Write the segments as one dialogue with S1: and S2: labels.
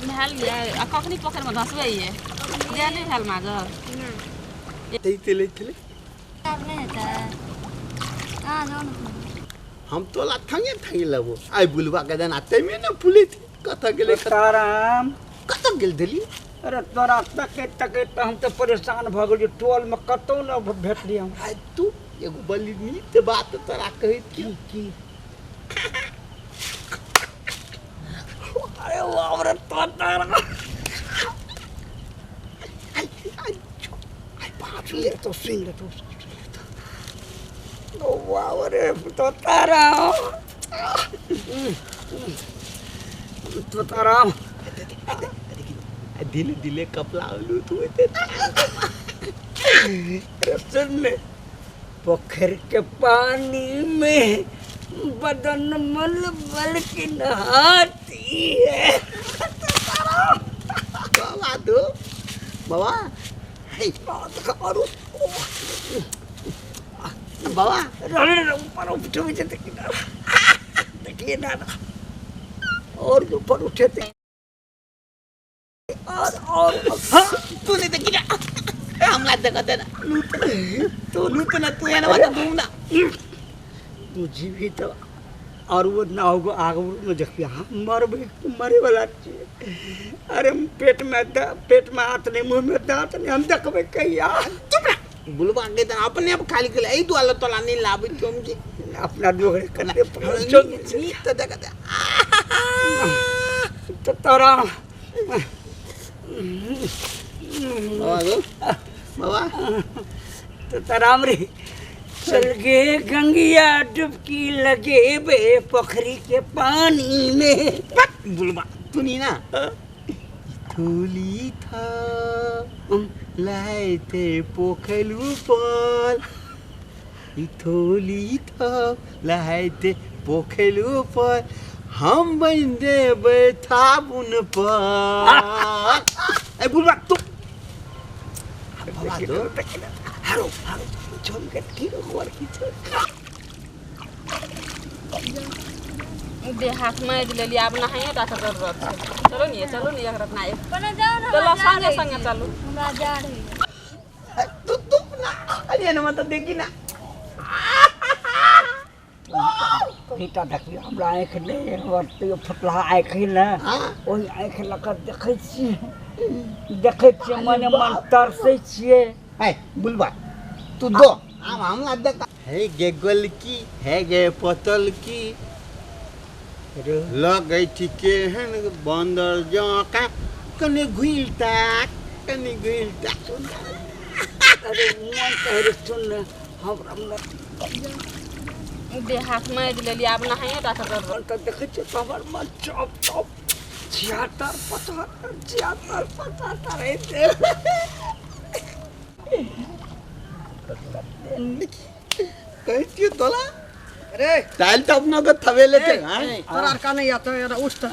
S1: नहालियै आ कखनी पोखरिमे धसबै ये जे नहि भेल माजल।
S2: तैते लै छलै।
S3: आब नहि हेतै, अहाँ जाउ ने।
S2: हम तोला थंगे थंगे लेबो आइ बुलबा के देना तैमे ने फुलै थी। कतऽ गेलै?
S4: ताराम
S2: कतऽ गेल देली?
S4: अरे तोरा तकैत तकैत तऽ हम तऽ परेशान भऽ गेलियै, टोलमे कतहु ने भेटलियै हम।
S2: आइ तू एगो बड़ी नीक बात तोरा कहैत की
S4: की? अरे बाप रे तोरा,
S2: आइ बाप
S4: सुन ले तो, सुन ले तो, ओ बाप रे तोताराम, तोताराम।
S2: धीरे धीरे कपड़ा उलू तू एते।
S4: अरे सुन ले, पोखर के पानी में बदन मल मल के नहाती है।
S2: बाबा दो बाबा, हे बाबा,
S4: अरे ऊपर उठे हुए देखिए ना, देखिए ना, और ऊपर उठे थे और
S2: हाँ, तू नहीं देखी ना, हमरा देखत ना लूट तू लूट ना तू एना मत घूम ना।
S4: तू जीवी तो और वो ना होगो आग में देखिए, हम मरबे मरे वाला छियै। अरे पेट में पेट में हाथ नहीं, मुंह में दांत नहीं, हम देखबे कहिया?
S2: चुप रह बुलबा के त अपने आप खाली के एई दुआले तोला नहीं लाबै तुम जी।
S4: अपना दोगरे कते
S2: नीक त देखत।
S4: तो तोरा
S2: बाबा गो बाबा,
S4: तो तराम रे चल गे गंगिया डुबकी लगे बे पोखरी के पानी में।
S2: बुलबा तू नहीं ना थूली था लाए थे पोखर ऊपर, थोली था लाए थे पोखर ऊपर, हम बन देबै थाबुन पर। ए बुलबा तू बाबा दो
S4: हारो हारो चमके की खबर की छौ?
S1: देह हाथ माजि लेलियै, आब नहाइए टा के जरूरत छै। चलू ने, चलू ने, एक रत्ना एक
S3: पहिने जाउ ने।
S1: चलो।
S3: हमरा जाड़
S1: संगे
S3: होइ
S1: संगे
S3: छै।
S1: चलू।
S3: हमरा जाड़ होइए।
S2: तू तू ना, अरे ना मत देखी ना।
S4: कहीटा देखियौ, हमरा आँखि नहि, हमर तैयो फुटलाहा आँखि ने।
S2: हाँ।
S4: ओहि आँखि लऽ कऽ देखै छियै, देखै छियै, मने मन तरसै छियै।
S2: है बुलबा तू दो आम हमरा देख। हे गे गोलकी, हे गे पतल की लगै छी केहन बन्दर जकाँ, कनि घुलता कनि घुलता।
S4: अरे मन कहै रे, सुन ने, हमरा मन
S1: देह हाथ माजि लेलियै, आब नहाइए टा के जरूरत।
S4: तऽ देखै छियै तऽ हमर मन चप चप 76 75 76 75 हेतै।
S2: कहै छियै तोला
S5: अरे
S2: ताल तऽ अपना के थवेले थे। हाँ?
S5: तोरा आर का नहीं आता यार, उठ त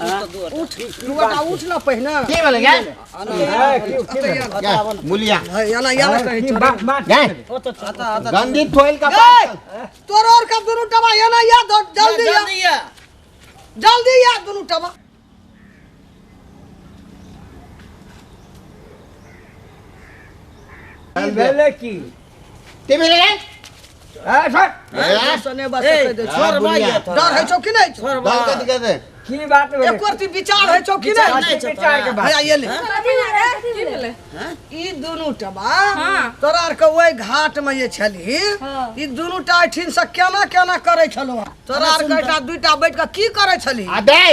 S5: उठ, तू बेटा उठ ना पहिने।
S2: की भेलै गे? मुलिया
S5: एना एना कहै छौ।
S2: गे गंदी थोइल का बात।
S5: तोरा और का दुनू टबा एना या, जल्दी या, जल्दी या दुनू टबा।
S4: भेलै की?
S2: ते भेलै गे?
S4: ए, सर,
S5: सने बस कहि दै छौ। डर होइ छौ कि नहि छौ?
S2: बाल कथी कहते?
S4: की बात भेलै?
S5: एको रत्ती विचार होइ छौ कि नहि?
S4: कथी विचार के बात?
S5: हैया एलै।
S1: की भेलै?
S5: ई दुनू टबा
S1: हाँ।
S5: तोरा आर के ओहि घाट में जे छलही, ई दुनू टा एठिन से केना केना करै छलौ? तोरा आर के एकटा दूटा बैठ के की करै छलही?
S2: आ दे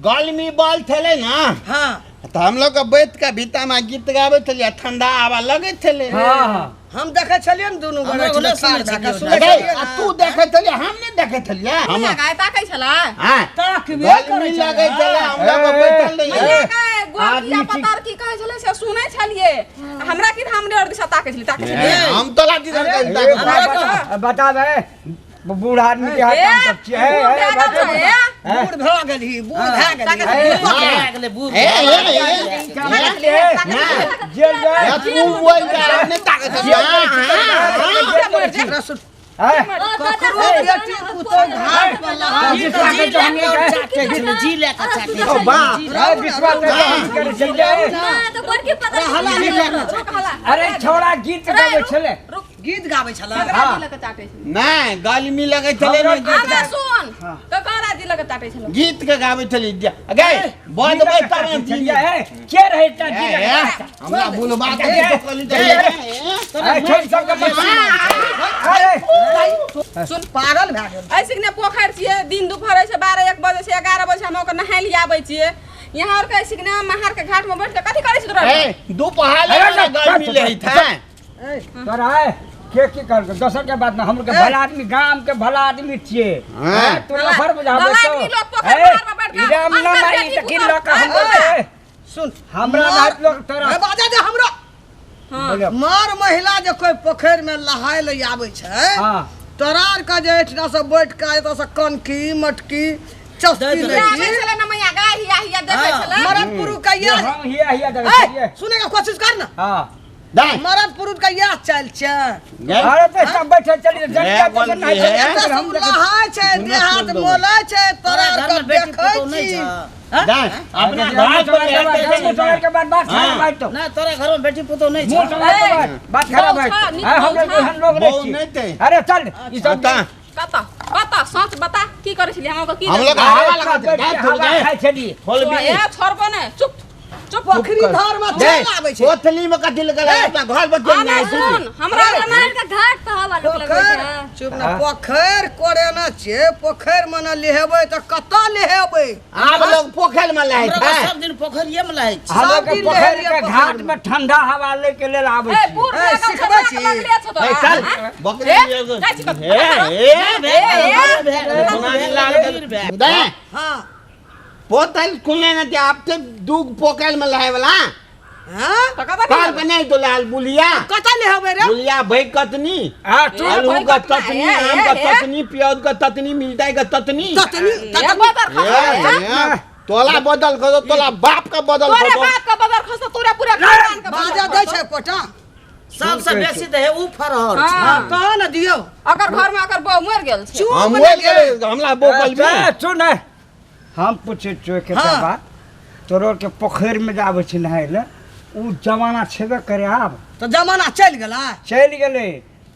S2: गलमी बल थेले ना।
S5: हाँ।
S2: तऽ हम लोग के बैठ के भीता में गीत गाबै छलियै, ठंडा हवा लगै छलै।
S4: हाँ हाँ,
S5: हम देखै छलियै ने दुनू गोरे छलै ठाढ़ भए कऽ, सुनै
S2: अरे,
S5: छलियै
S2: आ
S5: ने?
S2: तू देखै छलियै, हम नहि देखै छलियै हम।
S1: गाय ताकै छलै?
S2: हाँ,
S4: ताकबे
S2: गलमी
S4: करै
S2: लगै
S4: छलै।
S2: छलै, हम लोग
S4: ए,
S2: बैठल रहियै।
S1: मैया के गोरकिया
S4: आदमी ठीक-
S1: पतार की कहै छलै से सुनै छलियै। हमरा की हमरे और दिशा ताकै छलै, ताकै छलियै?
S2: ए, हम तोला दिसन
S4: ए,
S2: कहि
S4: बता बता दे, बूढ़ आदमी के हाथ
S1: ए,
S4: काम सब छियै। ए,
S1: बूढ़
S4: ए,
S1: भए गेल
S4: बता-
S1: छै, ए।
S5: बूढ़ भऽ गेलही, बूढ़ भए गेलही।
S2: ए, ए, ए,
S1: ताकै छलियै, ताकै छलियै।
S4: जेल जाए।
S2: ए, तू बोल जा, हम नहि ताकै छलियै।
S1: हमरा मरि जा।
S5: एकरा सुन।
S4: हैं
S5: ककरो बेटी पुतोह घाट पर लहाय
S4: जी ले के
S6: जी ले के चाटे
S2: ओ बाप
S4: अरे विश्वास कर हम करे छलियै
S3: ना तो बड़की पता
S4: अरे छोड़ा गीत गाबै छलै
S5: गीत गाबै छलै
S1: ककरा जी लग चाटे छलै
S2: नहीं गर्मी लगे छले ने
S1: आबे सुन ककरा जी लग चाटे छलै
S2: गीत के गाबै छली गए बद बद तब
S4: छलियै के रहै ता जी
S2: ए, हमरा बुलबा के तो कहली
S4: अरे छोड़ सबके अरे
S1: सुन
S5: पागल भए गेल
S1: ऐसे ने पोखरि छियै दिन दुपहर छै 12 1 बजे छै 11 बजे हम ओकर नहाय लिये आबै छियै यहाँ और के ऐसे ने महार के घाट में बैठ के कथी करै छी तोरा
S2: ए दोपहर ले गर्मी ले था
S4: तोरा के की कहलकै दोसर के बात ना हम के भला आदमी गाम के भला आदमी छियै
S2: हाँ।
S4: तू लफर बुझाबै
S1: भला
S4: छौ
S1: आदमी लोग पोखरि महार में बैठ के
S4: इराम ना
S1: अंदर
S4: माई
S1: बेटी
S4: त की
S1: पुतोह,
S4: लऽ के हम बोलते
S5: सुन
S4: हमरा नाच लोग तोरा
S5: ए, बाजा दे हमरो
S1: हां
S4: बोलो।
S5: मार महिला जे कोई पोखरि में नहाय ले आबै छै
S4: हाँ
S5: तोरा आर के जे एहिठिना से बैठ के एतऽ से कनकी मटकी चस्ती लै
S1: आबै
S5: छी
S1: छलै ना मैया गाय हिया हिया देखै छलै
S5: मरद पुरुष के
S4: ये
S5: इएह
S4: हम हिया हिया देखै
S5: ए,
S4: छियै
S5: सुने के कोशिश कर ना
S4: हाँ
S2: दाई
S5: मरद पुरुष के इएह चालि छै
S4: अरे तो सब बैठे चली
S2: ए, बोलती है।
S5: एतऽ से नहाय छै देह हाथ मोलै छै तोरा आर
S6: घर
S5: के
S6: में बेटी
S5: देखै
S6: पुतोह नहीं
S5: छी
S6: छौ
S2: दाई अपना घर पर रहते
S4: के बाद बात खराब है तो
S6: ना तोरा घर में बेटी पुतोह नहीं
S4: मुंह
S6: छौ
S4: संभाल के बात बात खराब है
S1: बहु छौ, नीक
S4: हाँ, हम
S1: बहु
S4: लोग
S1: छौ।
S4: एहन लोग
S2: बहु
S4: नहीं
S2: नहीं
S4: छियै
S2: थे।
S4: अरे चल ई सब
S2: बता
S1: कत कत सच बता की करै छली हम ओकर की
S2: हम लोग
S4: अरे,
S2: हवा लगा
S4: बैठ के
S2: दे थोड़
S4: हवा
S2: गए
S4: खाइ छलियै
S2: खोल भी
S1: ए छोड़बो ने चुप चुप
S5: पोखरी धार में
S2: दे
S5: चलि आबै छै
S2: कोथली में कथी लगल है अपना घर पर चल
S1: आ
S2: जाए
S1: सुन हमरा
S3: महार के घाट पर हवा लोग लगै
S5: पोखरि
S3: छै
S5: चुप ना पोखरि कोरेना छै पोखरि मे न लेहेबै तऽ कतऽ लेहेबै
S2: आप लोग पोखर में लाए
S6: हमरा
S2: थे
S6: सब दिन पोखरिये में लहै छी
S4: हम लोग
S5: सब
S4: के
S5: दिन
S4: पोखरि
S5: लहरिया
S4: के
S5: पोखरि
S4: घाट
S5: में।
S4: में ठंडा हवा ले के लेल आबै
S1: ए
S4: छियै
S1: बूढ़
S5: ए,
S1: लागल छौ,
S5: सिखबै
S1: नाक
S5: छी।
S1: लगले छौ तोरा,
S2: ए चल
S1: हाँ?
S2: बकरी
S1: ए,
S2: एगो-
S1: जाइ छी कतौ।
S2: ए ए
S1: ए, ए,
S2: सुनानी लाल के- दे
S5: हाँ
S2: पोतल खुले न थे आप थे दूग पोखर में लाए वाला
S5: हाँ
S1: तऽ कतऽ
S2: काल के नहीं तो लाल बुलिया
S5: कतऽ लेहेबै रे
S2: बुलिया भई कतनी
S4: हाँ तू
S2: आलू
S1: भई
S2: का
S1: कतना,
S2: ततनी
S1: ए,
S2: आम
S1: ए,
S2: का
S1: ए।
S2: ततनी प्याज का ततनी मिर्चाई का ततनी
S5: ततनी
S1: ए,
S5: ततनी
S1: बदर खसतौ, ए?
S2: ए, तोला बदल करो तोला बाप का बदल
S1: तोरे
S2: करो
S1: बाप का बदर खसतौ, तोरे पूरा खानदान का बदर
S5: बाजा दै
S1: खसतौ।
S5: छै कोटा
S6: सबसे बेसी तऽ हे उ फरहर छै
S1: हाँ।
S5: कह ने दियौ
S1: अकर घर में अकर बहू मरि गेल छै
S5: चुप
S2: हम
S5: ने
S2: बोल गेल हमला बोकल भी
S4: सुन ने हम पूछे छियौ के
S5: हाँ।
S4: बात तोरो के पोखरि में जाबै छै नहाय ले उ जमाना छेबे करे आब
S5: तऽ जमाना चलि गेलै
S4: चलि गेलै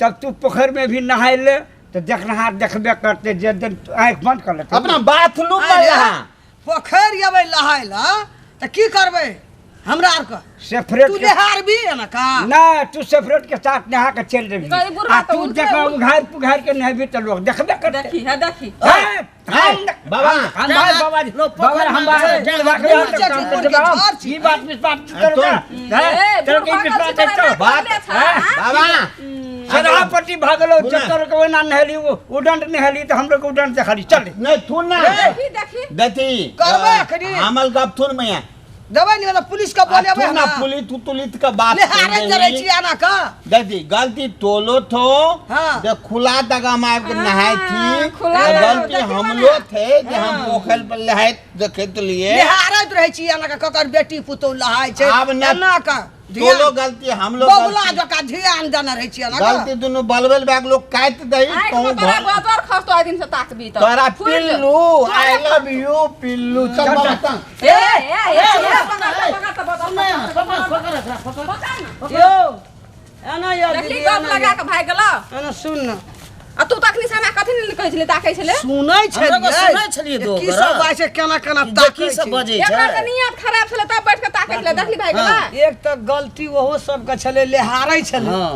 S4: तब तू पोखरि में भी नहाय ले तऽ देखनहार देखबे करते जे दिन आँखि बंद कर लेतै
S2: अपना बाथरूम में
S5: अरे,
S2: रहा
S5: पोखरि अबै नहाय लए तऽ की करबै हमरा आरके
S4: सेपरेट
S5: तू
S4: के
S5: नेहारबी एना का
S4: ना तू सेपरेट के साथ नहा के चलि जेबही
S1: गई बुढ़वा
S4: आ
S1: तऽ
S4: तू
S1: उठते
S4: देखा उघारि पुघारि के नहेबी तऽ लोग देखबे करते
S1: देखी है देखी
S4: हैं?
S2: बाबा।
S4: हम भाई बाबा जी
S6: लोग
S4: बाबा
S6: पोखरि
S4: हम
S6: में
S4: बाबा
S6: जाए,
S4: बाबा
S5: जाए,
S4: हम
S5: जाए,
S4: बाबा
S5: जाए,
S4: ई बात विश्वास
S2: तो-
S4: कर
S1: ए,
S4: तेरे के
S1: बुढ़वा
S4: विश्वास
S1: गल
S4: है
S1: छै,
S4: तो
S2: बात
S1: हाँ?
S2: बाबा
S4: सदापति भागलो
S2: सुना।
S4: चक्कर के ओना नहेली उडंड नहेली तो हम लोग उडंड देखली चल
S2: नहीं थुन ना
S1: देखी देखी
S2: देखी
S5: करबै अखनी।
S2: हमल गप थुन मैया
S5: देबै ने मतलब पुलिस के बोलेबै
S2: थुन ना
S5: हमरा
S2: पुलिस तू तुलित का बात
S5: लेहारे जरै छी एना का
S2: देखी गलती तोलो थो
S5: हाँ।
S2: जे खुला दगा में आबि के नहाय थी
S1: खुला
S2: आ
S1: दगा
S2: गलती
S1: देखी
S2: हमलो
S1: बना।
S2: थे जे हम पोखर पर नहाय देखत लिए
S5: लेहारैत रहै छी एना का ककर बेटी पुतोह लहाय छै
S2: आब ना-
S5: एना का
S2: तोलो गलती हमलो
S5: बगुला
S2: गलती
S5: जकाँ ध्यान देने रहै छी एना का
S2: गलती दुनू बलबेल बैग लोग काट दही
S1: आँखि
S2: कहूं
S1: में तोरा
S2: घर
S1: बदर खसतो आइ दिन से ताकबी तऽ
S2: तोरा
S1: फुटि जो।
S2: पिल्लू I love you पिल्लू चल बाबा तंग
S1: ए ए ए ए, पकड़ पकड़ तऽ बदर
S6: पकड़ पकड़ एकरा, पकड़
S1: पकड़ ना।
S5: यौ एना यौ
S1: देखली
S5: दीदी
S1: गप
S5: एना
S1: लगा के भागि गेलौ
S5: यौ। एना सुन न
S1: आ तू तखनी से हमरा कथी नहि कहै छलै ताकै छलै
S5: सुनै
S6: हमरा के
S5: छलियै
S6: सुनै छलियै
S5: जे
S6: दो
S5: की
S6: गोरा।
S5: सब बात छै केना केना
S6: जे
S5: ताकै
S6: की सब
S5: छै।
S6: बजै
S1: एकरा
S6: छै
S1: तऽ नियत खराब छलै तब बैठ के ताकै छलै देखली भागि गेला
S5: एक तऽ गलती ओहो सबके छलै लेहारै छलै
S6: हँ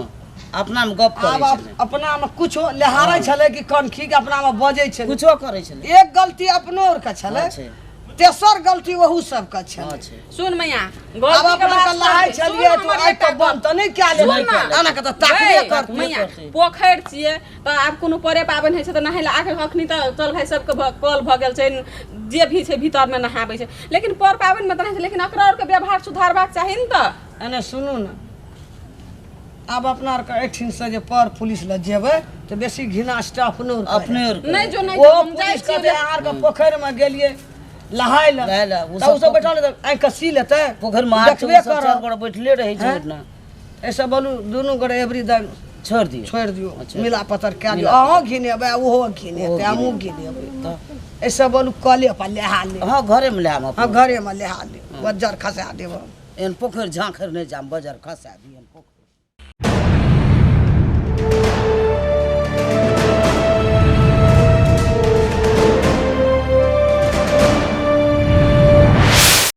S6: अपना में गप
S5: आब
S6: करै छलै
S5: अपना में कुछो लेहारै छलै कि कनखी के अपना में बजै छलै
S6: कुछो करै छलै
S5: एक गलती अपनो आर के छलै
S6: हाँ छै।
S5: तेसर गलती ओहू सबके
S6: हँ
S5: छलै
S6: छै
S1: सुन मैया
S5: आब
S1: गलती के
S5: अपना
S1: बात
S5: के लहाइ
S1: छोड़ दे।
S5: छलियै
S1: सुन
S5: तऽ
S1: हमर
S5: आइ
S1: एकटा
S5: तऽ बंद तऽ नहि कए
S1: सुन
S5: लेबै
S1: ना।
S5: एना के तऽ ताकबे
S1: गै,
S5: करतै
S1: मैया
S6: करतै।
S1: पोखरि छियै तऽ आब कोनो परे पाबनि होइ छै तऽ नहाय लए आखिर अखनी तऽ चल भाइ सबके कल भऽ गेल छै जे भी छै भीतरमे नहाबै छै लेकिन पर पाबनिमे तऽ नहि छै लेकिन एकरा आरके व्यवहार सुधारबाक चाही ने तऽ
S5: एने सुनू ने आब अपना आरके एहिठिनसँ जे पर पुलिस लग जेबै तऽ बेसी घिना स्टाफ अपनो आरके
S6: अपने आर के।
S1: नहि जो नहि
S5: ओ
S1: जो, हम जाइ
S5: पुलिस
S1: छियै
S5: कहतै अहाँ आरके पोखरिमे गेलियै नहाय लए
S6: नहाय लए, ओ
S5: तऽ ओ
S6: सब
S5: सब बैठल रहतै आँखि के सी लेतै
S6: पोखरि में हाथ
S5: देखबे
S6: सब चार
S5: करब
S6: गोरा बैठले रहै छै
S5: हैं?
S6: ओहिठिना।
S5: एहिसँ बोलू दुनू गोरे एवरी दिन
S6: छोड़ि दियौ।
S5: छोड़ि दियौ।
S6: अच्छा।
S5: मिला पतर कए दियौ।
S6: मिला
S5: अहूँ घिनेबै आ ओहो घिनेतै, हमहूँ घिनेबै।
S6: तऽ
S5: एहिसँ बोलू कले पर लेहा लेब।
S6: हँ, घरेमे लेब।
S5: हँ, घरेमे लेहा लेब, बज्जर खसा देब हम।
S6: एहन पोखरि झाँखरि नहि जाम, बजर खसा दियौ पोखरि।